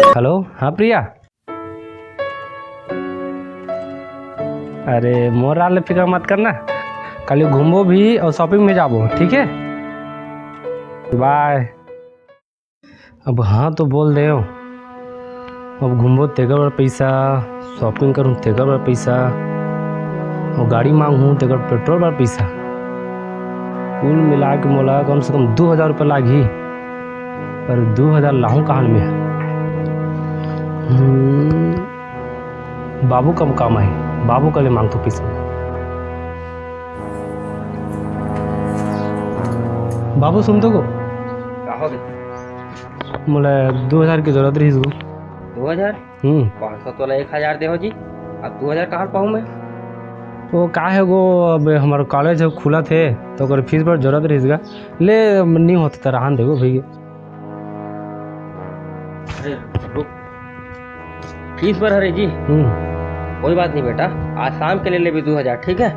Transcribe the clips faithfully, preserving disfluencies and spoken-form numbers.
Hello, हाँ प्रिया। अरे मोर रात ले फिकर मत करना, कल घूमबो भी और shopping में जाबो, ठीक है? बाय। अब हाँ तो बोल दे, अब घूमबो तेकर बर पैसा, shopping करूँ तेकर बर पैसा, और गाड़ी मांगहूँ तेकर पेट्रोल बर पैसा। कुल मिला के मोला कम से कम दो हजार रुपया लागही, पर दो हजार लाहूँ कहाँ ले मैं? हम्म, बाबू कम काम आही, बाबू कले मांगथों पैसा। बाबू सुन तो को। का हो गया? मोला दो हजार की जरूरत रहिस गो। दो हजार? हम्म। पाँच सौ तोला एक हजार दे हो जी, अब दो हजार कहाँ पाऊँ मैं? वो का है गो, अब हमार कॉलेज है खुला थे, तो ओकर फीस बर जरूरत रहिस गा। ले, नहीं होता तो रहन देगो भैया। अरे, रुक। फीस बर हरे जी? हम्म। कोई बात नहीं बेटा, आज शाम के ले लेबे दो हजार, ठीक है?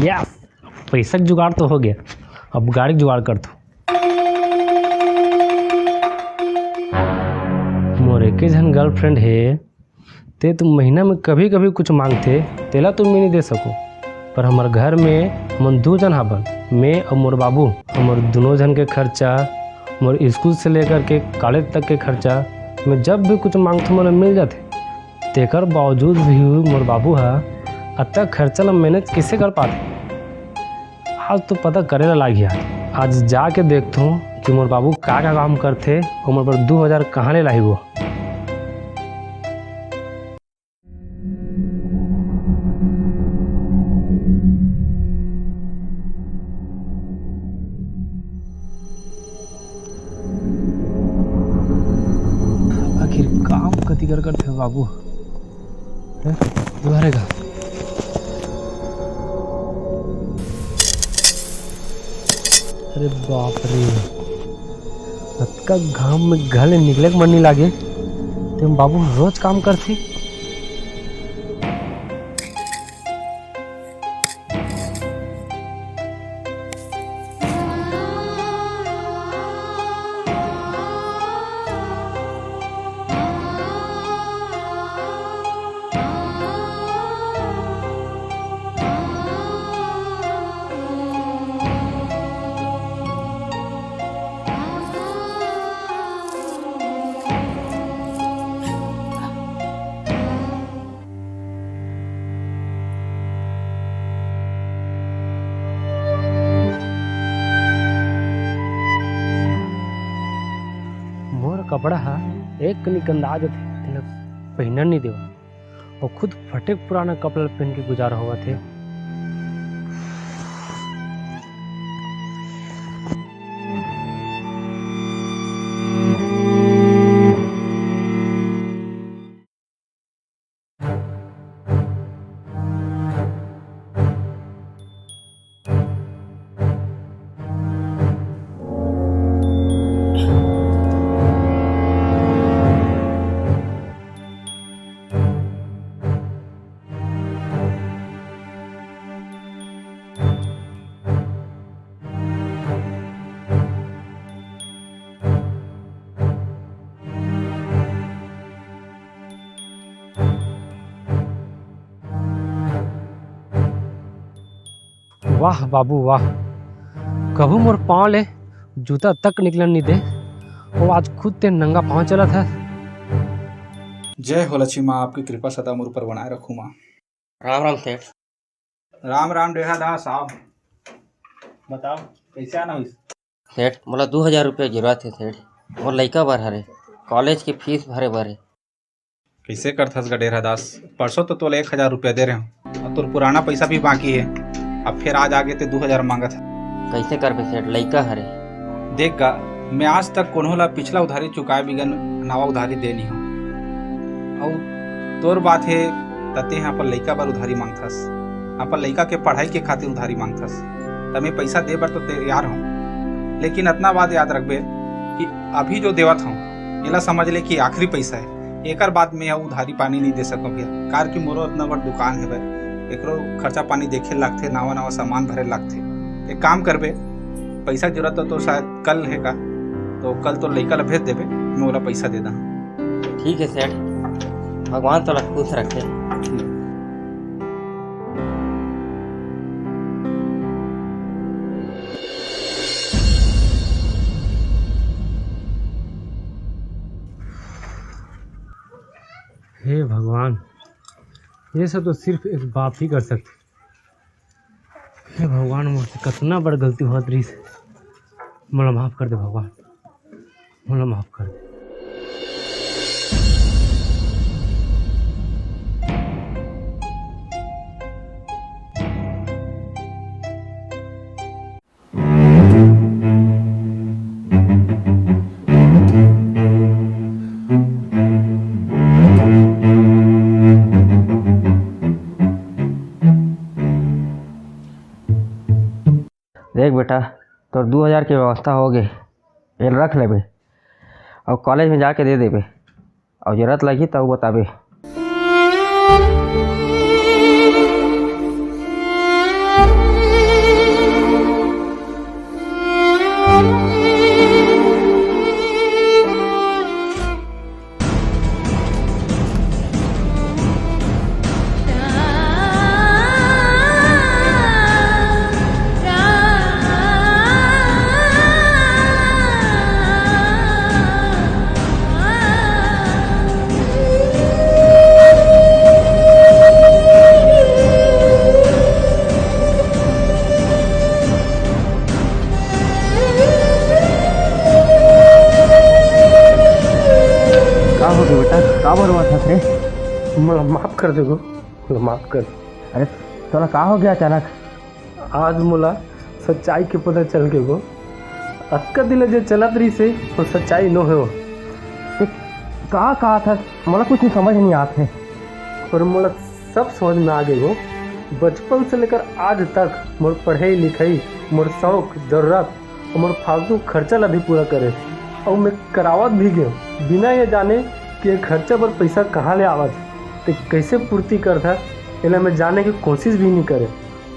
यस, पैसा के जुगाड़ तो हो गया, अब गाड़ी के जुगाड़ करथों। मोर एके झन girlfriend हे, ते तो महीना में कभी-कभी कुछ मांगथे, तेला तो मैं नहीं दे सकूं, पर हमर घर में हमन दू झन हाबन, मैं और मोर बाबू। हमर दोनों झन के खर्चा, मोर स्कूल से लेकर के कॉलेज तक के खर्चा, मैं जब भी कुछ मांगथों, मोला मिल जाथे। तेकर बावजूद भी मोर बाबू ह अतका खर्चा ला manage कइसे कर पाथे? आज तो पता करे ला लागही। आज जाके देखथों कि मोर बाबू का का काम करथे, ओमन बर दू हजार कहाँ ले लाही वो। आखिर काम कति कर करथे बाबू? हैं? दुआरे का? अरे बाप रे, अतका घाम में घर ले निकले के मन नहीं लागे, ते बाबू रोज काम करथे। मोर कपड़ा ह एक कनी गंदा जथे, तेला पहिनन नइ देवय। अउ खुद फटे पुराना कपड़ा ल पहिन के गुजारा होवत हे। वाह बाबू वाह, कभू मोर पाँव ले जूता तक निकलन नइ दे, अउ आज खुद ते नंगा पाँव चलत हस। जय हो लक्ष्मी माँ, आपकी कृपा सदा मोर ऊपर बनाए रखू माँ। राम राम सेठ। राम राम डेढ़ा दास, आओ, बताओ कैसे आना होइस? सेठ, मोला दू हजार रुपया जरूरत हे सेठ, मोर लइका बर हरे, कॉलेज के फीस भरे बर हे। कइसे करथस गा डेढ़ा दास? परसों तो तोला एक हजार रुपया दे रहे हूँ, अउ तोर पुराना पैसा भी बाकी हे, अब फिर आज आगे ते दू हजार मांगत हे। कइसे करबे सेठ, लइका हरे। देख गा, मैं आज तक कोनो ला पिछला उधारी चुकाए बिगर नवा उधारी दे नहीं हूँ। अउ तोर बात हे, त तें ह अपन लइका बर उधारी मांगथस, अपन लइका के पढ़ाई के खातिर उधारी मांगथस, त मैं पैसा दे बर तो तैयार हूँ, लेकिन अतना बात याद रखबे कि अभी जो देवत हूँ, एला समझ ले कि आखिरी पैसा हे। एकर बाद में उधारी पानी नहीं दे सकूँ भैया, कार कि मोरो इतना बड़ दुकान हे भाई, एकरो खर्चा पानी देखे लागथे, नावा नावा सामान भरे लागथे। एक काम करबे, पैसा के जरूरत तो, तो शायद कल हे का, तो कल तो लइका ला भेज देबे, मैं ओला पैसा दे दा। ठीक है सेठ, भगवान तोला खुश रखे। हे भगवान, ये सब तो सिर्फ एक बाप ही कर सकथे। हे भगवान, मोर से कतना बड़ गलती होत रहिस, मोला माफ कर दे भगवान, मोला माफ कर दे। देख बेटा, तोर दू हजार के व्यवस्था हो गे, एल रख लेबे अउ कॉलेज में जाके दे देबे, अउ जरूरत लगही त अउ बताबे। का हो गे बेटा, का बरबाद हस रे? मोला माफ कर दे गो, मोला माफ कर। अरे, तोला का हो गया अचानक? आज मोला सच्चाई के पता चल के गो, अतका दिन ले जे चलत रहिस हे, वो सच्चाई नो हे वो। ते का कहा था? मोला कुछ नहीं समझ नहीं आत हे। पर मोला सब समझ में आ गे गो। बचपन से लेकर आज तक मोर पढ़ाई लिखाई, मोर शौक, जरूरत अउ मोर फालतू खर्चा ला भी पूरा करे, अउ मैं करावत भी गेंव, बिना ये जाने कि ये खर्चा बर पैसा कहाँ ले आवत, ते कैसे पूर्ति करत हे, एला मैं जाने की कोशिश भी नहीं करे।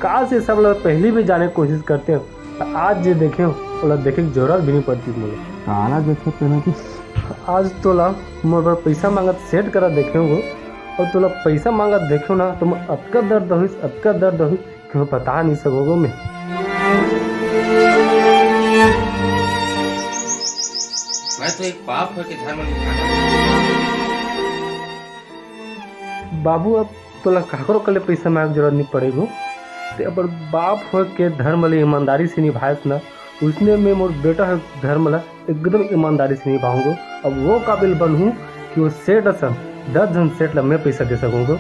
काश ये सब ला पहली भी जाने की कोशिश करते, त आज जे देखे, ओला देखे की जरूरत भी नहीं पड़ती मोला। काला देखे तेना कि आज तोला मोर बर पैसा मांगत सेठ करा देखे हो, अउ तोला पैसा मांगत देखे ना, तो मोर अतका दर्द होइस, अतका दर्द होइस, कि मैं बता नहीं सकोगो मैं। मैं तो एक पाप होय के धर्म निभाना। बाबू, अब तोला काकरो कले पैसा मांगे के जरूरत नहीं पड़ेगो। ते अपन बाप होय के धर्म ले ईमानदारी से निभायस ना, उसने मैं मोर बेटा होय के धर्म ला एकदम ईमानदारी से निभाऊंगो। अब वो काबिल बनहूँ कि वो सेठ असन दस झन सेठ ला मैं पैसा दे सकूंगो।